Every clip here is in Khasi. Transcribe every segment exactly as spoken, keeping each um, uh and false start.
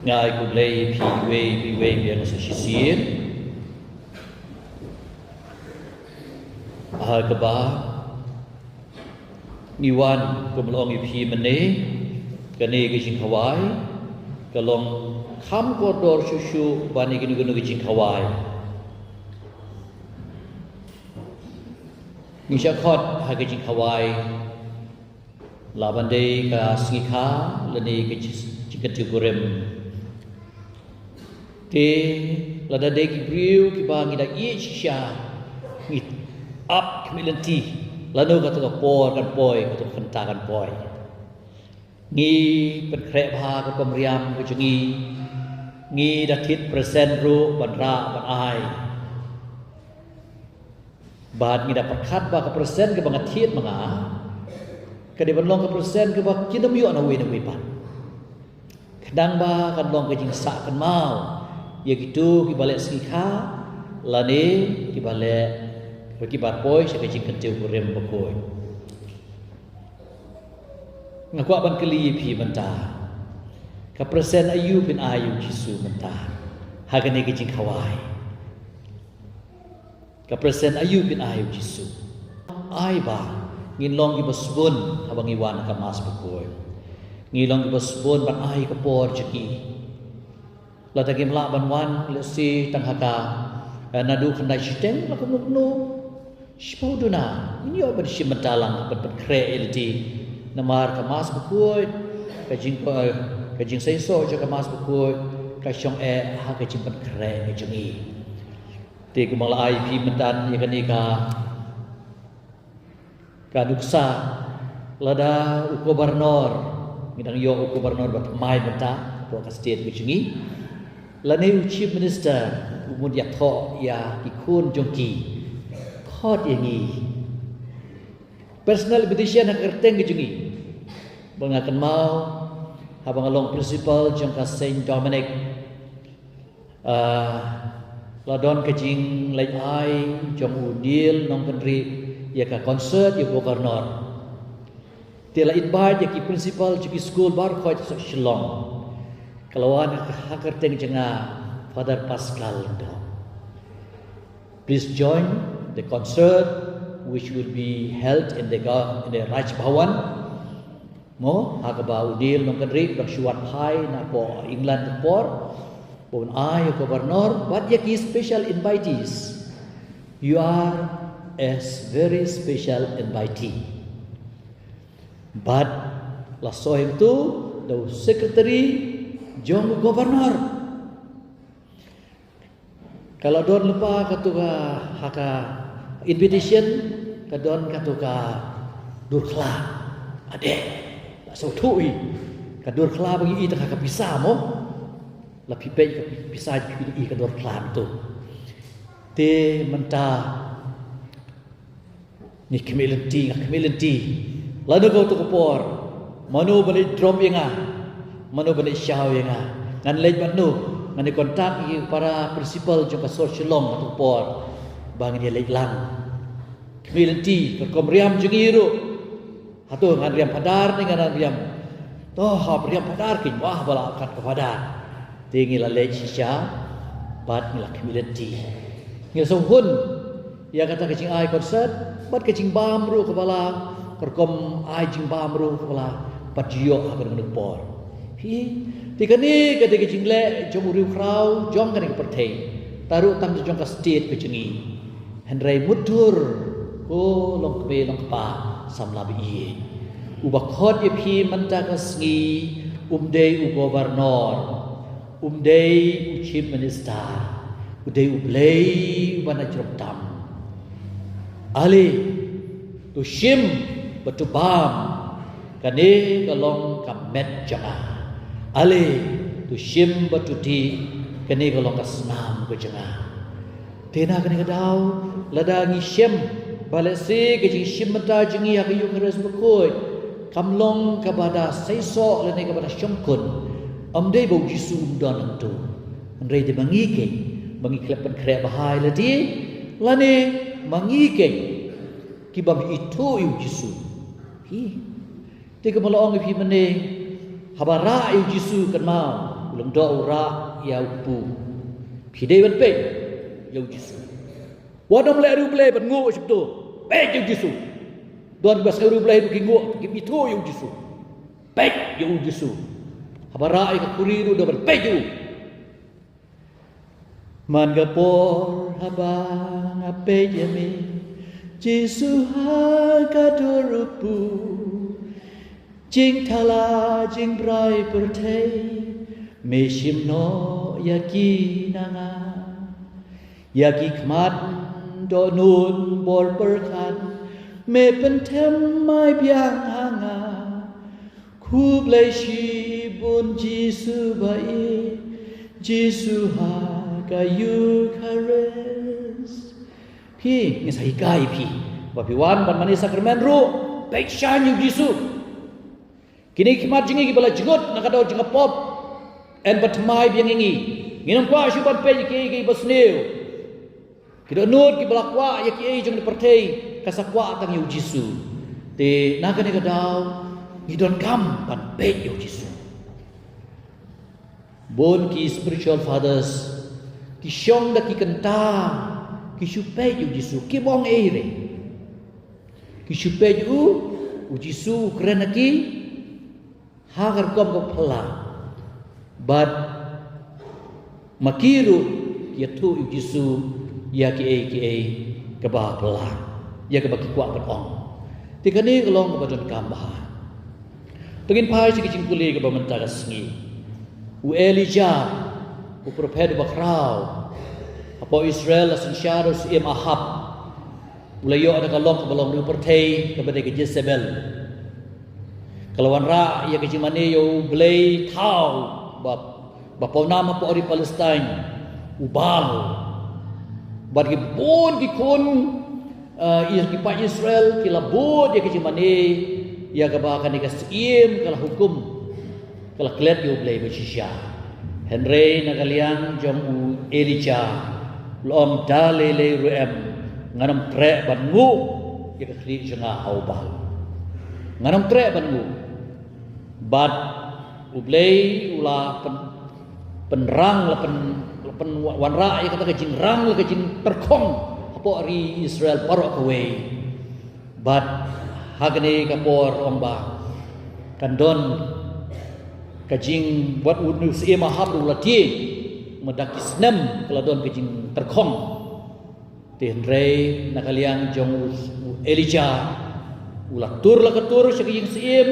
Nga ai khublei ïa phi iwei pa iwei biang sa shisien. Ha kaba ngi wan kum la ong ïa phi mynne, kane ka jingkhawai ka long kham kordor shuh shuh ban ïa kino kino ka jingkhawai. Ngi shah khot ha ka jingkhawai la ban dei ka sngi kha lane ka jingkyntiew kurim. Te lada dei ki briew kiba ngi da ïeit shisha, ngi ap khmih lynti lano kata ka por kan poi, kata ka kynta kan poi. Ngi pynkhreh bha ka kamriam ka jong ngi. Ngi da thied present ruh ban rah ban ai. Bad ngi da pyrkhat ba ka present kaba nga thied ma nga ka dei ban long ka present kaba kin ym ïoh na wei na wei pat. Khnang ba kan long ka jingsah kynmaw ïa kito kiba leh sngi kha lane kiba leh, kiba poi sha ka jingkyntiew kurim bakhuid. Nga kwah ban kylli ïa phi mynta, ka present aïu phin ai ïa u Jisu mynta ha kane ka jingkhawai? Ka present aïu phin ai ïa u Jisu? Ai ba ngin long kiba sbun haba ngi wan ha ka Mass bakhuid. Ngi long kiba sbun ban ai ka por jong ngi. Lada ngim lah ban wan lehse tang ha ka, eh, naduh khyndai shiteng la kumno kumno, shiphew duna ngin ïoh ban shim bynta lang ban pynkhreh ïa lade. Namar ka Mass bakhuid, ka jing, eh, ka jingseisoh jong ka Mass bakhuid ka shong eh ha ka jingpynkhreh ka jong ngi. Te kumba la ai phi mynta ïa kane ka, ka nuksa, lada u Governor, ngi dang ïoh u Governor ba thymmai mynta hapoh ka state ka jong ngi, lane u Chief Minister u mut ïathoh ïa ki khun jong ki, khot ïa ngi. Personal invitation ha ka kyrteng ka jong ngi. Ba nga kynmaw haba nga long principal jong ka Saint Dominic, ah, la don ka jingleit ai jong u Neil Nongkynrih ïa ka concert ïa u Governor. Te la invite ïa ki principal jong ki skul baroh khoit sha Shillong. Ka la wan ha ka kyrteng jong nga, Father Pascal Lyngdoh. Please join the concert which will be held in the, in the Raj Bhavan. Mo, ha kaba u Neil Nongkynrih u dang shu wad phai napoh England ka por ba un ai ïa u Governor bad ïa ki special invitees. You are a very special invitee. Bad la soi hangto da u secretary jong u Governor. Ka la don lypa kato ka, ha ka invitation ka don kato ka dur khla. Ade, la sngewthuh hi ka dur khla ba ngi i tang ha ka pisa mo. La phi peit ka pisa, phi i ka dur khla to. Te mynta ngi khmih lynti, nga khmih lynti. Lano kato ka por, mano ban leit drop ïa nga, mano ban leit shaw ïa nga? Ngan leit bad no? Ngan ïa contact ïa para principal jong ka sor Shillong kato ka por ba ngin ïa leit lang. Khmih lynti, ka rukom riam jong ngi ruh. Hato ngan riam Phadar ne ngan riam? To hap riam Phadar, kin wah ba la kat ka Phadar. Te ngi la leit shisha bad ngi la khmih lynti. Ngi la sngewhun ïa kata ka jingai concert bad ka jingbam ruh kaba la, ka rukom ai jingbam ruh kaba la pat ju ïoh ha kano kano ka por. Hi, te kane ka dei ka jingleh jong u riewkhraw jong kane ka pyrthei, tang ruh tang jong ka state ka jong ngi. Hynrei mutdur, ko longkmie longkpa samla baieit, uba khot ïa phi mynta ka sngi um dei u Governor, um dei u Chief Minister, u dei U Blei uba na jrong tam. Ale, to shim bad to bam, kane ka long ka met jong nga. Ale, to shim bad to dih, kane ka long ka snam ka jong nga. Te na kane ka daw, lada ngi shem ba lehse ka jingshim bynta jong ngi ha ka Eucharist bakhuid kam long kaba da seisoh lane kaba da shongkun, ym dei ba u Jisu um don hangto. Hynrei dei ma ngi keiñ ba ngi khlem pynkhreh bha ïa lade, lane ma ngi keiñ ki bym ithuh ïa u Jisu. Hi. Te kumba la ong ïa phi mynne, haba rah ïa u Jisu, kynmaw, u Don u rah ïa u kpu. Phi dei ban peit ïa u Jisu. Wat nym leh riewblei ban nguh shibun. Peit ïa u Jisu. Don kiba sngew riewblei ruh ki nguh, kim ithuh ïa u Jisu. Peit ïa u Jisu. Haba rah ïa ka khuri ruh don ban peit ïa u. Man ka por haba nga peit ïa me, Jisu, ha ka dur u kpu. Jingthala jingbrai pyrthei me shim noh ïa ki na nga. Ïa ki khmat dohnud bor pyrkhat me pynthem mai biang ha nga. Khublei shibun Jisu ba ïeit, Jisu ha ka Eukharist. Phi, ngi sa hikai phi ba phi wan ban mane sakramen ruh, peit shane ïa u Jisu. Kine ki khmat jong ngi kiba la jngut na ka daw jong ka pop, yn pynthem mai biang ïa ngi. Ngin ym kwah shuh ban peit ïa kiei kiei kiba sniew. Ki dohnud kiba la kwah ïa kiei jong ka pyrthei, ka sa kwah tang ïa u Jisu. Te na kane ka daw ngi donkam ban peit ïa u Jisu. Bun ki spiritual fathers ki shong da ki kynta, ki shu peit ïa u Jisu, kim ong ei re. Ki shu peit ïa u, u Jisu u kren ha ki ha ka rukom kaba phylla. Bad ma ki ruh ki ïathuh ïa u Jisu ïa kiei kiei kaba phylla, ïa kaba ki kwah ban ong. Te kane ka long kaba donkam bha. To ngin phai sha ka jingpule kaba mynta ka sngi. U Elijah, u prophet uba khraw hapoh Israel, la synshar da u Syiem Ahab. U la ïoh da ka lok kaba long riewpyrthei kaba dei ka Jezebel. Ka la wanrah ïa ka jingmane ïa u blei thaw ba, ba pawnam hapoh ri Palestine, u Baal. Bad ki bun ki khun, eh, ïa ki paid Israel ki la bud ïa ka jingmane ïa kaba kane ka syiem ka la hukum. Ka la klet ïa u blei ba shisha. Hynrei na ka liang jong u Elijah, u la ong, da lei lei ruh em, ngan ym treh ban nguh ïa ka khlieh jong nga ha u Baal. Ngan ym treh ban nguh. Bad u blei u la pyn, pynrang, la pyn, la pynwanrah ïa kata ka jingrang, la ka jingtyrkhong hapoh ri Israel baroh kawei. Bad ha kane ka por ong ba kan don ka jing, wat u Syiem Ahab ruh u la tieng, ma da ki snem ka la don ka jingtyrkhong. Te hynrei na ka liang jong u, u Elijah, u la tur la ka tur sha ka ïing syiem,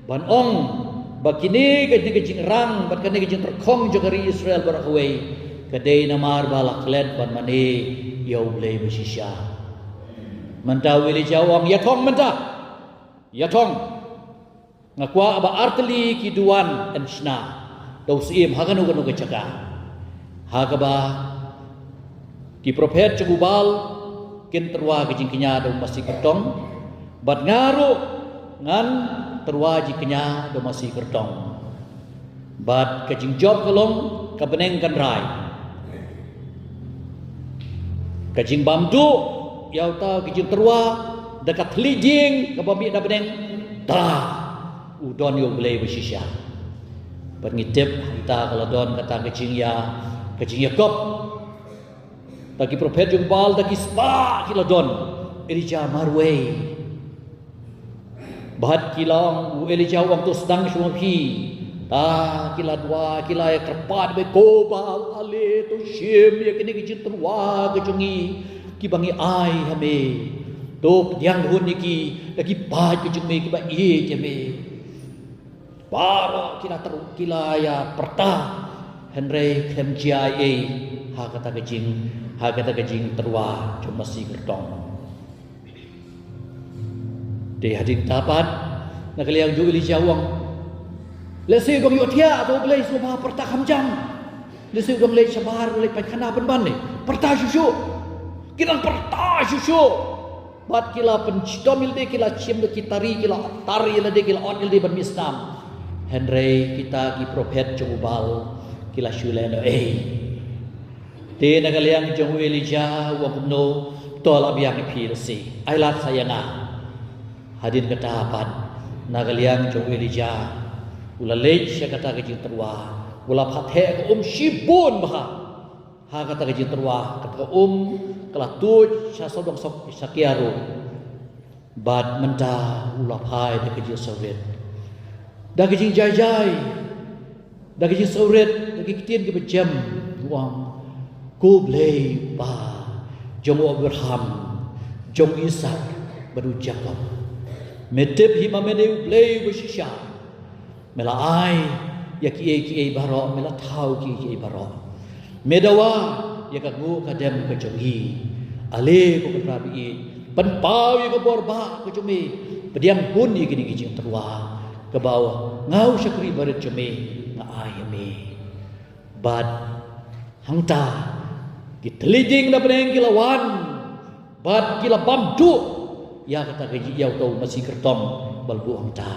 ban ong ba kine ka, ka jingrang bad kane ka jingtyrkhong jong ka ri Israel baroh kawei ka dei namar ba la klet ban mane ïa u blei ba shisha. Mynta u Elijah u ong, ïathong mynta. Ïathong. Nga kwah ba artylli ki duwan yn shna da u syiem ha kano kano ka jaka. Ha kaba ki prophet jong u Baal kin tyrwa ka jingkñia da u masi kyrtong. Bad nga ruh ngan tyrwa jingkñia da u masi kyrtong. Bad ka jingjop ka long, ka bneng kan rai. Ka jingbam duh ïa uta ka jingtyrwa da ka thylliej dieng kaba mih na bneng, ta u don ïa u blei ba shisha. Bad ngi tip hangta ka la don kata ka jingïa, ka jingïakop. Ta ki prophet jong u Baal, ta ki spah ki la don. Elijah marwei. Bad ki la ong, u Elijah u ong, to sdang shuwa phi. Ta ki la duwai, ki la ïa kyrpad bad, ko Baal, ale to shim ïa kine ki jingtyrwa ka jong ngi kiba ngi ai ha me. To pdiang hun ïa ki da ki paid ka jong me kiba ïeit ïa me. Baroh ki la tyrwa, ki la ïa pyrta, hynrei khlem jia ei ei ha kata ka jing, ha kata ka jingtyrwa jong masi kyrtong. Te hadien kata pat, na ka liang jong u Elijah u ong, lehse u dang ïohthiah, to Blei sngewbha pyrta kham jam. Lehse u dang leit shabar, leit paikana pynban ne. Pyrta shuh shuh. Ki dang pyrta shuh shuh. Bad ki la pynshitom ïa lade, ki la shim da ki tari, ki la tar ïa lade, ki la ot ïa lade ban mih snam. Hynrei kita ki prophet jong u Baal ki la shu leh noh ei. Te na ka liang jong u Elijah u ong kumno, to la biang ïa phi lehse. Ai lad sa ïa nga. Hadien kata pat na ka liang jong u Elijah u la leit sha kata ka jingtyrwa. u la phah theh ka um shibun bha ha kata ka jingtyrwa, kata ka um ka la tuid sha sawdong sha kiar ruh. Bad mynta u la phai da ka jingsngewrit, da ka jingjai jai, da ka jingsngewrit, da ki ktien kiba jem, u ong, "Ko Blei Kpa jong u Abraham, jong u Isaak bad u Jakob, me tip hi ba me dei U Blei uba shisha. Me la ai ïa kiei kiei baroh, me la thaw kiei kiei baroh. Me dawa ïa ka nguh ka dem ka jong ngi. Ale ko Kynrad ba ïeit, pynpaw ïa ka bor bah ka jong me, pdiang hun ïa kine ki jingtyrwa, kaba nga u shakri barit jong me nga ai ïa me." Bad hangta ki thylliej ding na bneng ki la wan bad ki la bam duh ïa kata ka, ïa uto u masi kyrtong ba la buh hangta.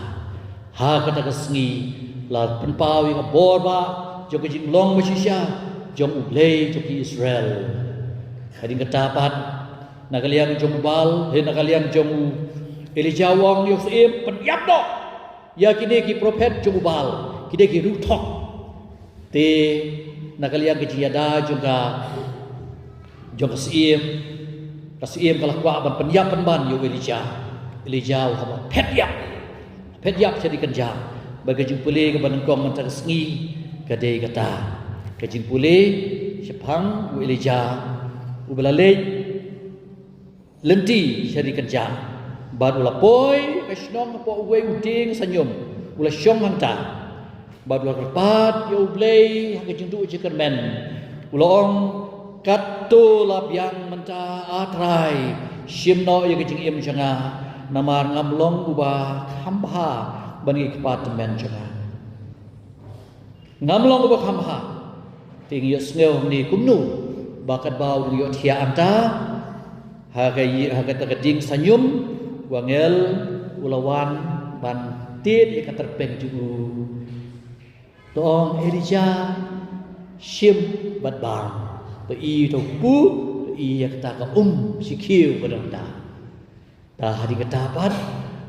Ha kata ka sngi la pynpaw ïa ka bor bah jong ka jinglong ba shisha jong U Blei jong ki Israel. Hadien kata pat, na ka liang jong u Baal, eh, na ka liang jong u Elijah u ong, "Ïa u syiem, pynïap noh ïa kine ki prophet jong u Baal, ki dei ki riewthok." Te na ka liang ka jingïada jong ka, jong ka syiem, ka syiem ka la kwah ban pynïap pynban ïa u Elijah. Elijah u hap phet ïap, phet ïap sha ri kynjah. Bad ka jingpule kaba nyngkong mynta ka sngi ka dei kata, ka jingpule shaphang u Elijah uba la leit lynti sha ri kynjah. Bad u la poi ka shnong hapoh uwei u dieng saiñium, u la shong hangta. Bad u la kyrpad ïa U Blei ha ka jingduh jingkyrmen, u la ong, "Katto la biang mynta, A Trai, shim noh ïa ka jingim jong nga, namar ngam long uba kham bha ban ki kpa tymmen jong nga. Ngam long uba kham bha." Te ngi ïohsngew hangne kumno ba katba u dang ïohthiah hangta ha ka, ha kata ka dieng saiñium, u angel u la wan ban tied ïa ka tyrpeng jong u. To ong, "Elijah, shim bad bam." To i to pu, to i ïa kata ka um shi khiew ba dang da. Ta hadien kata pat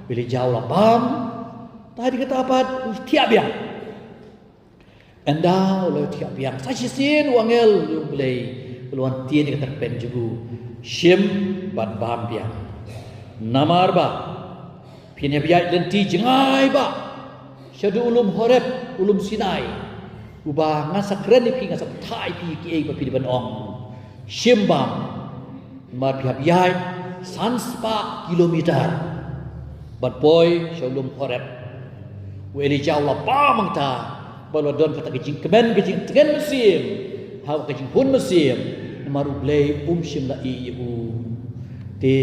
u Elijah u la bam. Ta hadien kata pat u thiah biang. Ynda u la thiah biang, sa shisien u angel u Blei u la wan tied ïa ka tyrpeng jong u, "Shim bad bam biang. Namar ba phin hap ïaid lynti jngai bha shaduh u lum Horeb, u lum Sinai, uba ngan sa kren ïa phi, ngan sa pynthah ïa phi kiei ba phi dei ban ong. Shim bam, namar phi hap ïaid san spah kilometer ban poi sha u lum Horeb." U Elijah u la bam hangta, bad u la don kata ka jingkmen, ka jingtngen mynsiem ha ka jinghun mynsiem, namar U Blei um shym la ïeh ïa u. Te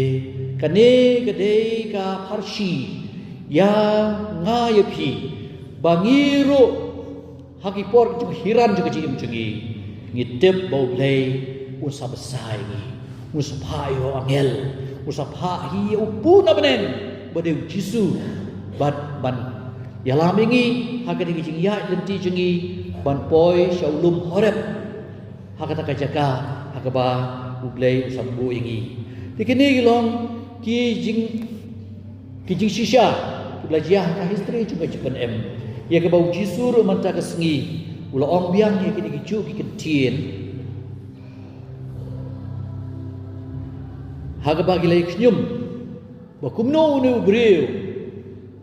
kane ka dei ka pharshi ïa nga ïa phi, ba ngi ruh ha ki por ka jinghiran jong ka jingim jong ngi, ngi tip ba U Blei un sa bsa ïa ngi, un sa phah ïa u angel, un sa phah hi ïa u pun na bneng ba dei U Jisu, bad ban ïalam ïa ngi ha kane ka jingïaid lynti jong ngi ban poi sha u lum Horeb, ha kata ka jaka ha kaba U Blei u sa buh ïa ngi. Te kine ki long ki jing, ki jingshisha kiba la jia ha ka history jong ka jingpynim, ïa kaba U Jisu ruh mynta ka sngi u la ong biang ïa kine ki juh ki kyntien ha kaba ki la ïa khñium ba kumno une u briew,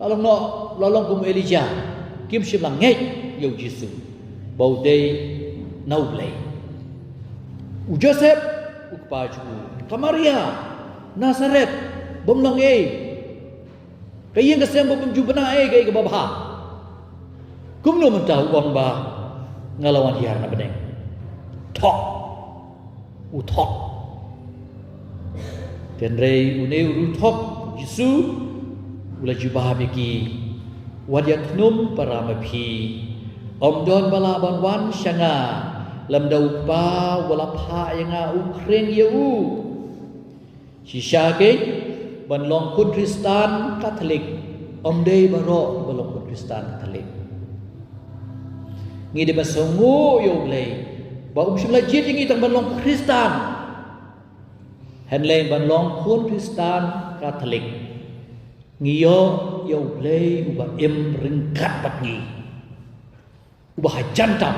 la long noh, la long kum u Elijah, kim shym la ngeit ïa U Jisu ba u dei na U Blei. U Joseph u kpa jong u, ka Maria Nazareth, bym long ei, ka ïing ka sem bym ju bna ei kaei kaba bha. Kumno mynta u ong ba nga la wan hiar na bneng? Thok. U thok. Hynrei une u riewthok, Jisu, u la jubab ïa ki, wat ïa khñium para ma phi. Ym don ba lah ban wan sha nga lymda u Kpa uba la phah ïa nga u khring ïa u. Shisha kein, ban long khun Khristan Katholik ym dei baroh ba long khun Khristan Katholik. Ngi dei ban sngewnguh ïa U Blei ba um shym la jied ïa ngi tang ban long Khristan. Hynrei ban long khun Khristan Katholik, ngi ïoh ïa U Blei uba im ryngkat bad ngi. Uba hajan tam,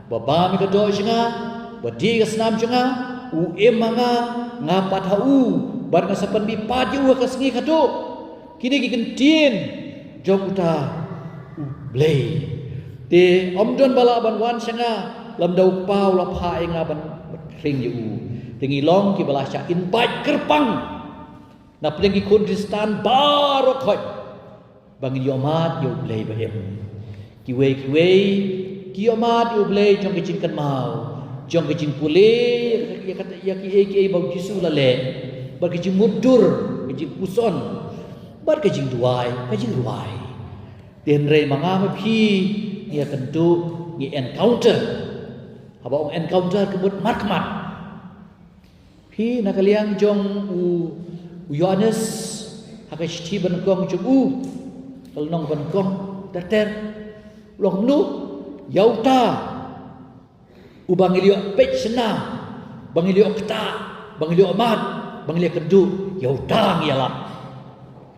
uba bam ïa ka doh jong nga, uba die ïa ka snam jong nga, u im ha nga, nga pat ha u, bad nga sa pynmihpat ïa u ha ka sngi kaba khatduh. Kine ki kyntien jong uta U Blei. Te ym don ba lah ban wan sha nga lymda U Kpa u la phah ïa nga ban, ban khring ïa u. Te ngi long kiba la shah invite kyrpang na pdeng ki khun Khristan baroh khoit ba ngin ïohmad ïa U Blei ba im. Kiwei kiwei ki ïohmad ïa U Blei jong ka jingkynmaw, jong ka jingpule ïa ka, ïa kiei kiei ba U Jisu u la leh, bad ka jingmutdur, ka jingpuson, bad ka jingduwai, ka jingrwai. Te hynrei ma nga ma phi ngi ïakynduh, ngi encounter. Haba ong encounter ka mut markhmat. Phi na ka liang jong u, u Ïoannis, ha ka shithi banyngkong jong u, ka lynnong banyngkong, ter ter. U ong kumno, ïa uta uba ngi la ïoh peit shynna, ba ngi la ïoh ktah, ba ngi la ïoh mad, ba ngi la ïakynduh, ïa uta ngi ïalap.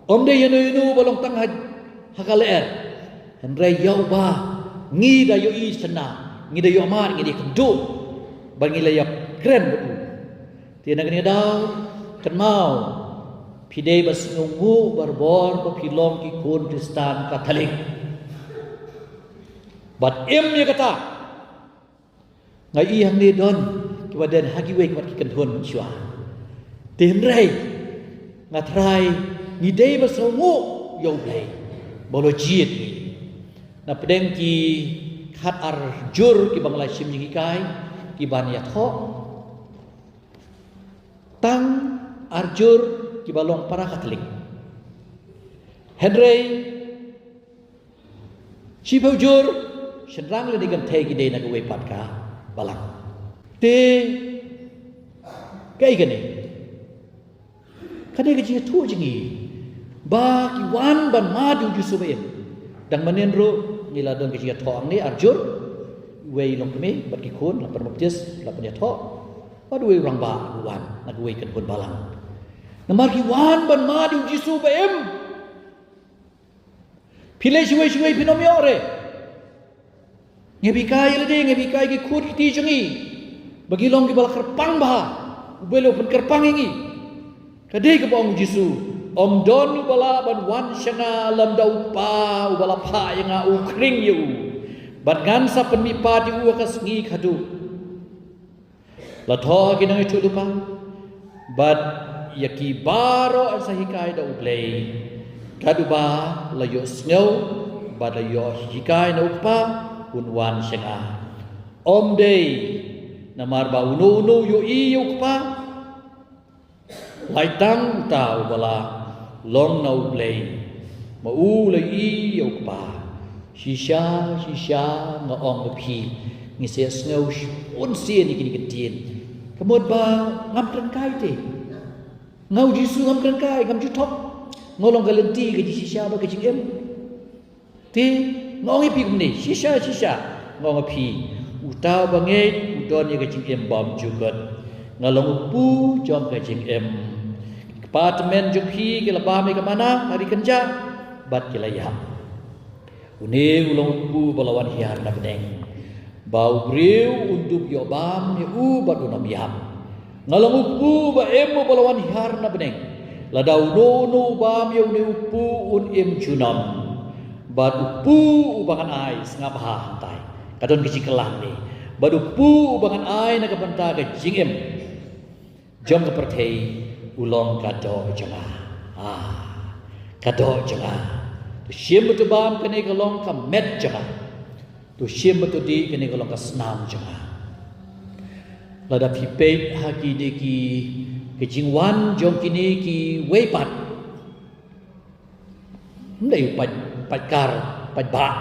Ym dei ïano ïano ba long tang ha, ha ka lyer. Hynrei ïa uba ngi da ïohi shynna, ngi da ïohmad, ngi da ïakynduh, ba ngi la ïakren bad u. Te na kane ka daw, kynmaw, phi dei ba sngewnguh barabor ba phi long ki khun Khristan Katholik. Bad im ïa kata. Nga i hangne don kiba don ha kiwei kiba ki kynhun shuwa. Te hynrei nga tharai ngi dei ba sngewnguh ïa U Blei ba u la jied ngi. Na pdeng ki khat ar jur kiba nga la shim jinghikai, kiban ïathoh. Tang ar jur kiba long para Katholik. Hynrei shiphew jur shynrang lane kynthei ki dei na kawei pat ka balang. Te kaei kane? Kane ka jingïathuh jong ngi ba ki wan ban mad ïa U Jisu ba im. Dang mynnin ruh ngi la don ka jingïathoh hangne ar jur. Wei longkmie bad ki khun la pynbaptis, la pynïathoh. Bad uwei u rangbah u wan na kawei ka kynhun balang. Namar ki wan ban mad ïa U Jisu ba im. Phi leit shawei shawei phin ym ïoh re. Ngi hikai ïa lade, ngi hikai ïa ki khun ki kti jong ngi ba ki long kiba la kyrpang bha. U Blei u pynkyrpang ïa ngi. Ka dei kaba ong U Jisu, ym don uba lah ban wan sha nga lymda U Kpa uba la phah ïa nga u khring ïa u. Bad ngan sa pynmihpat ïa u ha ka sngi kaba khatduh. La thoh ha ki nongïathuhlypa bad ïa ki baroh yn sa hikai da U Blei. Katba la ïohsngew bad la ïohhikai na U Kpa un wan sha nga. Ym dei namar ba uno uno u ïohi ïa U Kpa. Lait tang uta uba la long na U Blei, ma u la ïohi ïa U Kpa. Shisha, shisha, nga ong ïa phi, ngi sa ïohsngew shibun sien ïa kine ki ktien. Ka mut ba ngam kren kai te. Nga U Jisu ngam kren kai, ngam ju thok. Nga long ka lynti ka jingshisha bad ka jingim. Te nga ong ïa phi kumne, shisha shisha nga ong ïa phi, uta uba ngeit u don ïa ka jingim bymjukut. Nga long u kpu jong ka jingim. Ki kpa tymmen jong phi ki la bam ïa ka manna ha ri kynjah bad ki la ïap. Une u long u kpu ba la wan hiar na bneng. Ba u briew un dup ïoh bam ïa u bad un ym ïap. Nga long u kpu ba im uba la wan hiar na bneng. Lada uno uno u bam ïa une u kpu un im junom. Bad u kpu uba ngan ai, sngap bha hangtai. Ka don ka jingkylla ne. Bad u kpu uba ngan ai na ka bynta ka jingim jong ka pyrthei u long ka doh jong nga. Ah, ka doh jong nga. To shim bad to bam, kane ka long ka met jong nga. To shim bad to dih, kane ka long ka snam jong nga. Lada phi peit ha kine ki, ki jingwan jong kine kiwei pat. Ym dei u pait, pait kar, pait bah.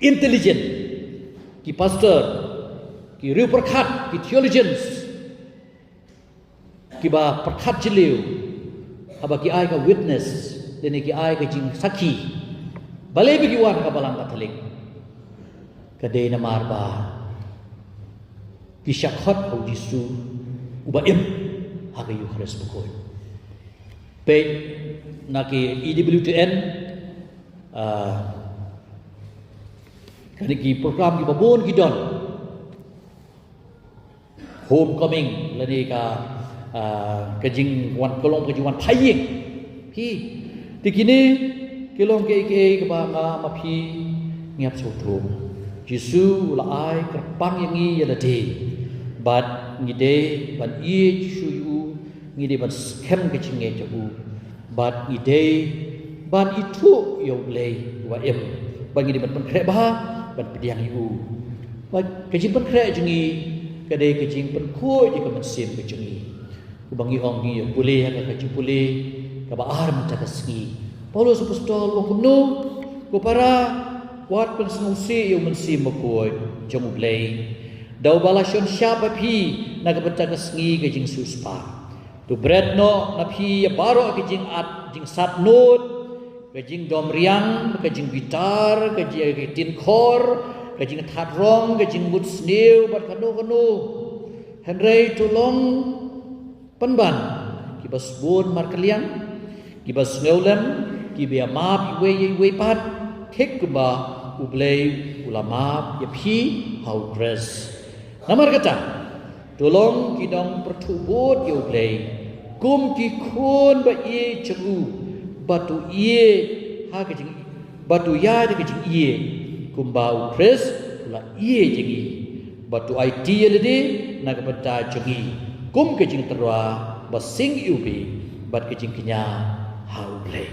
Intelligent. Ki pastor, ki riew pyrkhat, ki theologians. Kiba pyrkhat jylliew, haba ki ai ka witness, lane ki ai ka jingsakhi. Balei ba ki wan ha ka balang Katholik? Ka dei namar ba ki shah khot ha U Jisu uba im ha ka Eukharist bakhuid. Peit na ki E W T N, ah, Kane ki program kiba bun ki don. Homecoming lane ka, ah, ka jingwan, ka long ka jingwan phai ïing. Phi, te kine ki long kiei kiei kaba nga ma phi ngi hap sngewthuh. Jisu u la ai kyrpang ïa ngi ïa lade. Bad ngi dei ban ïeit shuh ïa u, ngi dei ban skhem ka jingngeit jong u. Bad ngi dei ban ithuh ïa U Blei uba im. Bad ngi dei ban pynkhreh bha, ban pdiang ïa u. Bad ka jingpynkhreh jong ngi ka dei ka jingpynkhuid ïa ka mynsiem ka jong ngi. Kumba ngi ong, ngi ïa pule ha ka jingpule kaba ar mynta ka sngi. Paulus Apostol u ong kumno? Ko para, wat pynsngewsih ïa u Mynsiem Bakhuid jong U Blei, da uba la shon shap ha phi na ka bynta ka sngi ka jingsiewspah. To bret noh na phi ïa baroh ka jingat jingsatnud, ka jingdom riang, ka jingbitar, ka jing, ka jingtynkhor, ka jingthat rong, ka jingmut sniew bad kano kano. Hynrei to long pynban kiba sbun markylliang, kiba sngewlem, kiba ïa map iwei ïa iwei pat, thik kumba U Blei u la map ïa phi ha U Khrist. Namar kata, to long ki nongpyrthuh bud ïa U Blei kum ki khun ba ïeit jong u, bad to ïeit ha ka jing, bad to ïaid ha ka jingïeit kumba U Khrist u la ïeit ïa ngi, bad to aiti ïa lade na ka bynta jong ngi kum ka jingtyrwa ba sing iwbih bad ka jingkñia ha U Blei.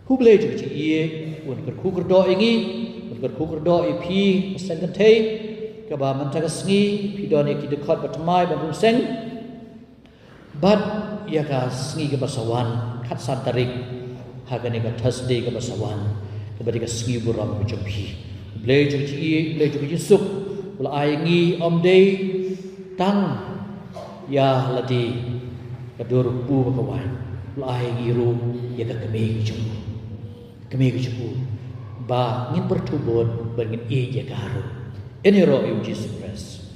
U Blei jong ka jingïeit un kyrkhu kyrdoh ïa ngi, un kyrkhu kyrdoh ïa phi, ka seng kynthei kaba mynta ka sngi phi don ïa ki dkhot ba thymmai ban rung seng. Bad ïa ka sngi kaba sa wan, khatsan tarik, ha kane ka Thursday kaba sa wan, kaba dei ka sngi burom ka jong phi. U Blei jong ka jingïeit, U Blei jong ka jingsuk u la ai ïa ngi ym dei tang ïa lade ka dur kpu bad ka waiñ, u la ai ïa ngi ruh ïa ka kmie ka jong u. Kmie ka jong u ba ngin pyrthuh bud, ba ngin ïeit ïa ka ruh. Yn ïaroh ïa U Jisu Khrist.